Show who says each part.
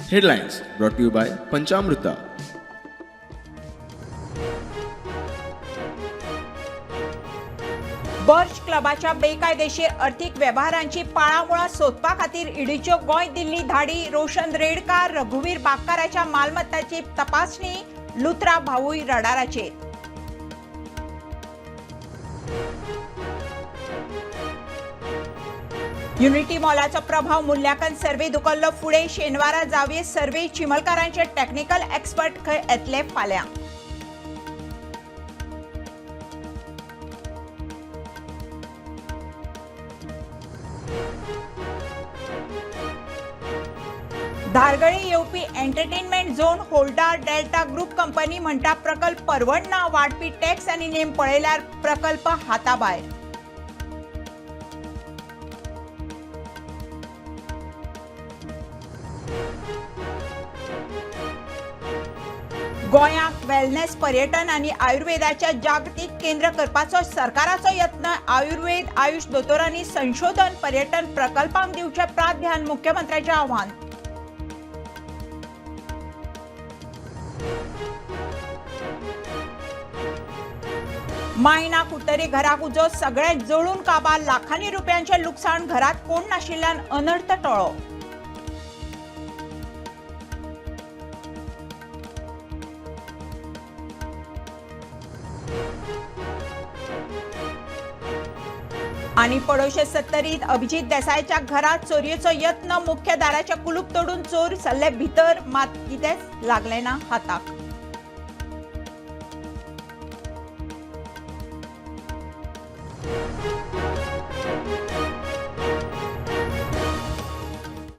Speaker 1: Headlines brought to you by Panchamruta.
Speaker 2: Birch क्लबाच्या बेकायदेशीर अर्थीक वेव्हारांची पाळामुळां सोदपा खातीर ईडीच्यो गोंय दिल्ली धाडी. रोशन रेडकार, रघुवीर बागकाराच्या मालमत्ताची तपासणी. लुथरा भाऊय रडाराचेर. युनिटी मॉलाचो प्रभाव मूल्यांकन सर्वे धुकल्लो फुडें. शेनवारा जावये सर्वे. चिमलकारांचे टेक्निकल एक्सपर्ट खंय येतले फाल्यां. धारगळे येवपी entertainment zone holder delta group company म्हणटा प्रकल्प परवडना. वाडपी टॅक्स आनी नेम पळयल्यार प्रकल्प हाताभायर. गोंयाक वेलनेस पर्यटन आनी आयुर्वेदाच्या जागतीक केंद्र करपाचो सरकाराचो यत्न. आयुर्वेद आयुष दोतोरांनी संशोधन पर्यटन प्रकल्पांक दिवचें प्राधान्य. मुख्यमंत्र्याचें आव्हान. मायणा कुडतरी घराक उजो, सगळें जळून काबार. लाखांनी रुपयांचें लुकसाण. घरात कोण नाशिल्ल्यान अनर्थ टळ्ळो. आणि पडोशे सत्तरीत अभिजित देसायच्या घरात चोरयेचो यत्न. मुख्य दाराच्या कुलूप तोडून चोर सल्ले भितर, मात कितेंच लागलें ना हाताक.